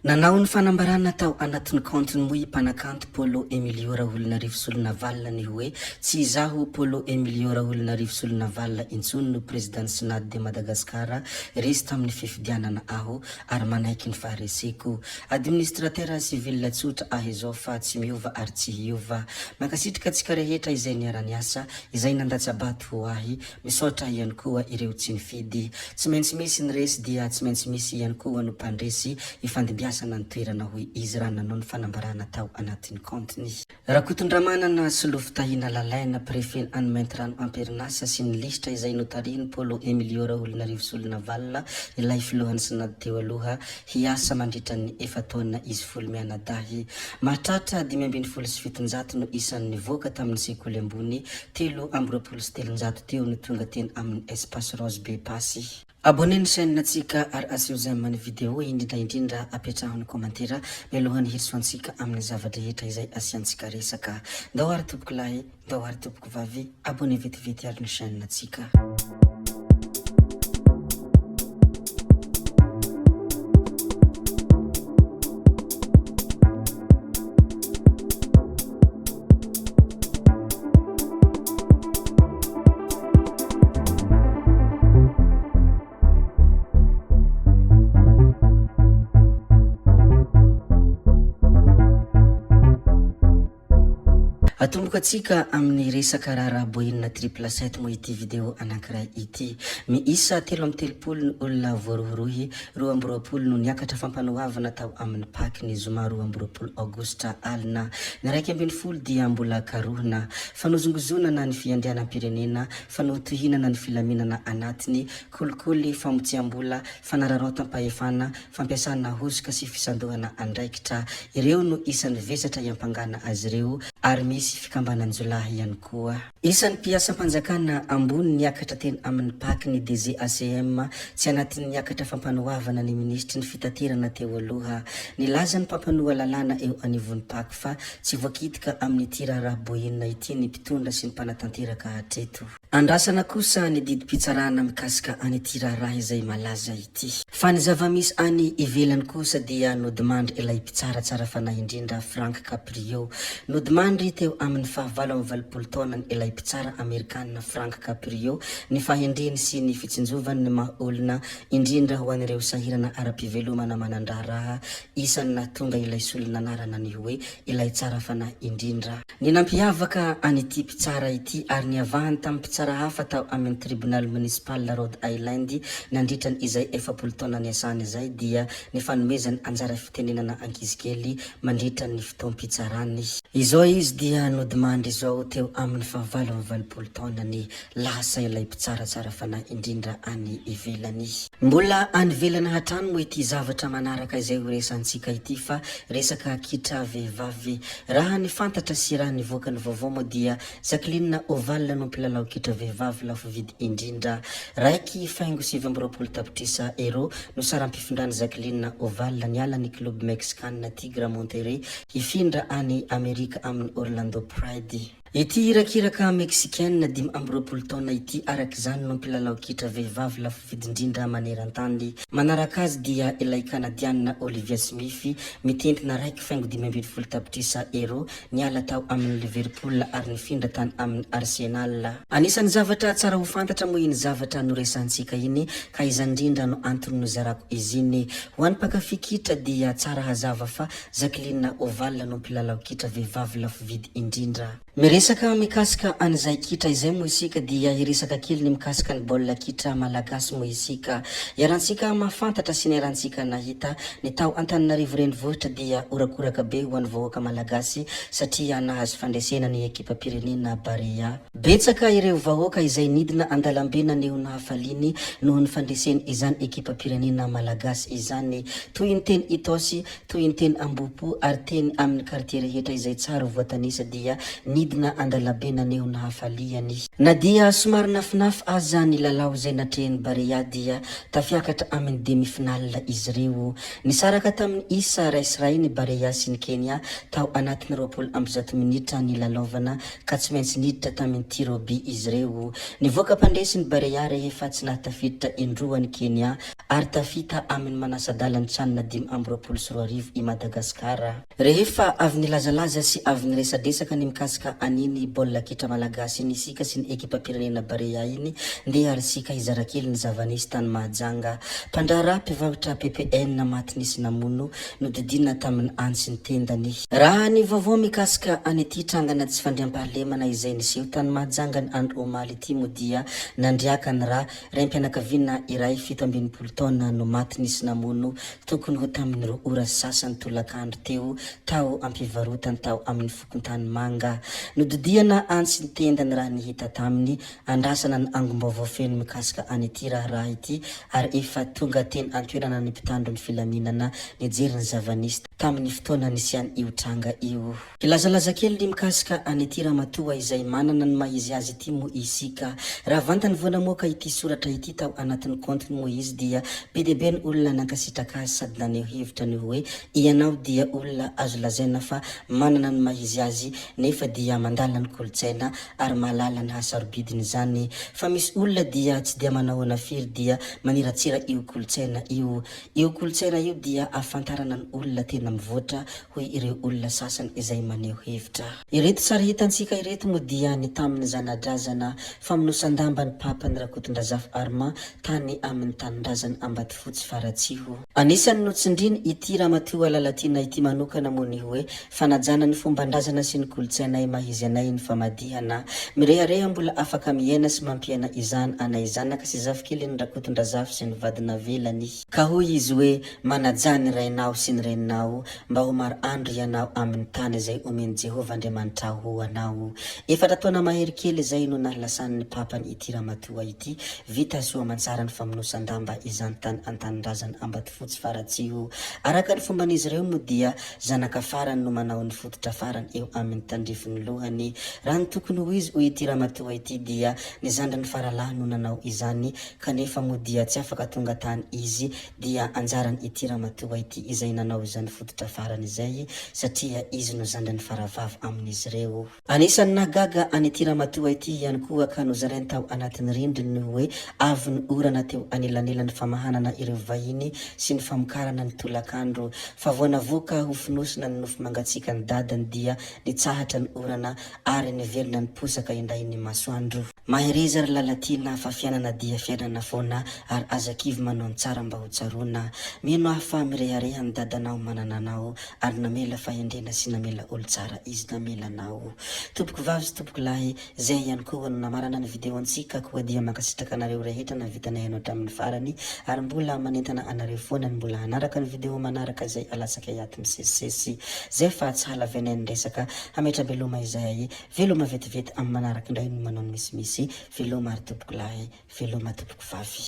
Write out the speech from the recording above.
Nanao ny fanambarana tao anatin'ny kaontiny moa i mpanakanto Polo Emilio Raholinarivo-Solonavalona ny hoe Tsy izaho Polo Emilio Raholinarivo-Solonavalona intsony no Prezidan'ny Synad de Madagascar, resy tamin'ny fifidianana aho ary manaiky ny fahareseko. Administrateur civil tsotra aho izao fa tsy miova ary tsy hiova. Mankasitraka antsika rehetra izay niara-niasa, izay nandatsa-bato ho ahy, Misaotra ihany koa ireo tsy nifidy. Tsy maintsy misy ny resy dia tsy maintsy misy ihany koa no mpandresy ifandimbiasana ny toerana hoy izy raha nanao ny fanambarana tao anatin'ny kaontiny. Rakotondramanana Solofitahiana Lalaina, Prefet any Maintirano am-perinasa sy ny lisitra izay notarihin'i Polo Emilio Raholinarivo-Solonavalona ilay filohan'ny Synad teo aloha, hiasa mandritra ny efa-taona izy folo mianadahy. Mahatratra 715 no isan'ny nivoaka tamin'ny sekoly ambony, 323 teo no tonga teny amin'ny Espace Rose Bepasy. Abonner ny chaîne ntsika ary asio j'aime ny vidéo indrindra indrindra apetraho ny commentaire mialohan'ny hirosoantsika amin'ny zava-drehetra izay asiantsika resaka. Ndao ary tompoko lahy, ndao ary tompoko vavy, abonner vetivety ary ny chaîne ntsika. Atomboka antsika amin'ny resaka raharaha Boeing triple sept moa ity video anankiray ity. Miisa 33 ny olona voarohirohy, 22 no niakatra fampanoavana tao amin'ny Pac ny zoma 22 aogositra alina. Ny 11 dia mbola karohina. Fanozongozonana ny fiandrianam-pirenena, fanohitohinana ny filaminana anatiny, kolikoly, famotsiam-bola, fanararaotam-pahefana, fampiasana hosoka sy fisandohana andraikitra. Ireo no isan'ny vesatra iampangana azy ireo ary misy fikambanan-jiolahy ihany koa. Isan'ny mpiasam-panjakana ambony niakatra teny amin'ny Pac ny DG ACM, tsy anatin'ny niakatra fampanoavana ny minisitry ny fitaterana teo aloha. Nilaza ny mpampanoa lalàna eo anivon'ny Pac fa tsy voakitika amin'ity raharaha Boina ity ny mpitondra sy ny mpanatanteraka hatreto. Andrasana kosa ny didim-pitsarana mikasika an'ity raharaha izay malaza ity. Fa ny zava-misy any ivelany kosa dia nodimandry ilay mpitsara tsara fanahy indrindra Frank Caprio. Nodimandry teo amin'ny faha 88 taonany ilay mpitsara Amerikana Frank Caprio ny fahendreny sy ny fitsinjovany ny maha olona indrindra ho an'ireo sahirana ara-pivelomana manan-draharaha isan'ny nahatonga ilay solon'anarana ny hoe ilay tsara fanahy indrindra. Ny nampiavaka an'ity mpitsara ity ary niavahany tamin'ny mpitsara hafa tao amin'ny Tribonaly Municipal Rhode Island nandritra ny izay 40 taona niasany izay dia ny fanomezany anjara fitenenana ankizikely mandritra ny fotoam-pitsarany. Izao izy dia nodimandry izao teo amin'ny faha 88 taonany. Lasa ilay mpitsara tsara fanahy indrindra any ivelany. Mbola any ivelany hatrany moa ity zavatra manaraka izay ho resantsika ity fa resaka kitra vehivavy. Raha ny fantatra sy raha nivoaka ny vaovao moa dia Jacqueline Oval no mpilalao kitra vehivavy lafo vidy indrindra. Raiky faingo 29 tapitrisa Euro no saram-pifindran'i Jacqueline Oval niala ny club Mexican Tigre Monterrey hifindra any Amerika amin'ny Orlando Pride. Ity irakiraka Meksikiana 25 taona ity araka izany no mpilalao kitra vehivavy lafo vidy indrindra maneran-tany. Manaraka azy dia ilay Kanadiana Olivia Smith, mitentina 1,15 tapitrisa Euro, niala tao amin'ny Liverpool ary nifindra tany amin'ny Arsenal. Anisan'ny zavatra tsara ho fantatra moa iny zavatra noresahantsika iny ka izany indrindra no antony nozarako izy iny. Ho an'ny mpankafy kitra dia tsara hazava fa Jacqueline Oval no mpilalao kitra vehivavy lafo vidy indrindra. Miresaka mikasika an'izay kitra izay moa isika dia hiresaka kely ny mikasika ny baolina kitra malagasy moa isika. Iarahantsika mahafantatra sy niarahantsika nahita, ny tao Antananarivo renivohitra dia horakoraka be ho an'ny vahoaka malagasy satria nahazo fandresena ny ekipam-pirenena Barea. Betsaka ireo vahoaka izay nidina an-dalambe naneho ny hafaliany noho ny fandreseny izany ekipam-pirenena malagasy izany. Toy ny teny Itaosy, Toy ny teny Ambohipo ary teny amin'ny kartie rehetra izay tsara ho voatanisa dia nidina nidina an-dalabe naneho ny hafaliany. Na dia somary nafinafy aza ny lalao izay natrehin'ny Barea dia tafiakatra amin'ny demi-finale izy ireo. Nisaraka tamin'ny isa iray sy iray ny Barea sy ny Kenya tao anatin'ny 120 minitra nilalaovana ka tsy maintsy niditra tamin'ny tir au but izy ireo. Nivoaka mpandresy ny Barea rehefa tsy nahatafiditra indroa ny Kenya ary tafita amin'ny manasa-dalan'ny Can 2025 i Madagasikara. Rehefa avy nilazalaza sy avy niresadresaka ny mikasika an'iny baolina kitra malagasy iny isika sy ny ekipam-pirenena Barea iny, ndeha ary isika hizara kely ny zava-nisy tany Mahajanga. Mpandraharaha mpivarotra ppn maty nisy namono, nodidinina tamin'ny antsy ny tendany. Raha ny vaovao mikasika an'ity trangana tsy fandriampahalemana izay niseho tany Mahajanga ny andro omaly ity moa dia nandriaka ny ra, raim-pianakaviana iray 67 taona no maty nisy namono tokony ho tamin'ny roa ora sy sasany tolakandro teo tao am-pivarotany tao amin'ny fokontany Manga. Nodidihana antsy ny tendany raha ny hita taminy. Andrasana ny angom-baovao feno mikasika an'ity raharaha ity ary efa tonga teny an-toerana ny mpitandro ny filaminana nijery ny zava-nisy tamin'ny fotoana nisian'io tranga io. Hilazalaza kely ny mikasika an'ity ramatoa izay manana ny maha izy azy ity moa isika. Raha vantany vao namoaka ity soratra ity tao anatin'ny kaontiny moa izy dia be dia be ny olona nankasitraka azy sady naneho hevitra ny hoe ianao dia olona azo lazaina fa manana ny maha izy azy nefa dia mandala ny kolontsaina ary mahalala ny hasarobidiny izany fa misy olona dia tsy dia manahoana firy dia maniratsira io kolontsaina io. Io kolontsaina io dia ahafantarana ny olona tena mivoatra hoy ireo olona sasany izay maneho hevitra. Ireto sary hitantsika ireto moa dia ny tamin'ny zana-drazana famonosan-damba ny Papa ny Rakotondrazafy Armand tany amin'ny tanindrazany Ambatofotsy Faratsiho. Anisan'ny notsindriny ity Ramatoa Lalatiana ity manokana moa ny hoe fanajana ny fomban-drazana sy ny kolontsainay maha izy anay ny famadihana. Mirehareha mbola afaka miaina sy mampiaina izany anay zanaka sy zafikelin'i Rakotondrazafy sy ny vady navelany. Ka hoy izy hoe, Manajà ny rainao sy ny reninao, mba ho maro andro ianao amin'ny tany izay omen'i Jehovah Andriamanitrao ho anao. Efatra taona mahery kely izay no nahalasan'ny papany ity ramatoa ity. Vita soa aman-tsara ny famonosan-damba izany tany an-tanindrazana Ambatofotsy Faratsiho. Araka ny fomban'izy ireo moa dia zanaka farany no manao ny fototra farany eo amin'ny tandrifin'ny lohany. Raha ny tokony ho izy hoy ity ramatoa ity dia ny zandriny faralahy no nanao izany kanefa moa dia tsy afaka tonga tany izy dia anjaran ity ramatoa ity izay nanao izany fototra farany izay satria izy no zandriny faravavy amin'izy ireo. Anisan'ny nahagaga an'ity ramatoa ity ihany koa ka nozarainy tao anatin'ny rindriny ny hoe avy ny orana teo anelanelan'ny famahanana ireo vahiny sy ny famokarana ny tolakandro fa vao navoaka ho fonosina ny nofo mangatsiakan'ny dadany dia nitsahatra ny orana ary niverina niposaka indray ny masoandro. Mahereza ry Lalatiana fa fiainana dia fiainana foana ary aza kivy manao ny tsara mba ho tsaroana. Mino aho fa mirehareha ny dadanao manana anao ary namela fahendrena sy namela olon-tsara izy namela anao. Tompoko vavy sy tompoko lahy, zay ihany koa no namarana ny video antsika koa dia mankasitraka anareo rehetra nahavita nihaino hatramin'ny farany ary mbola manentana anareo foana ny mbola hanaraka ny video manaraka izay alatsakay ato misesisesy. Zay fa tsy halavainay ny resaka, hametra-beloma izahay. Veloma vetivety amin'ny manaraka indray no manao ny misimisy, veloma ry tompoko lahy, veloma tompoko vavy.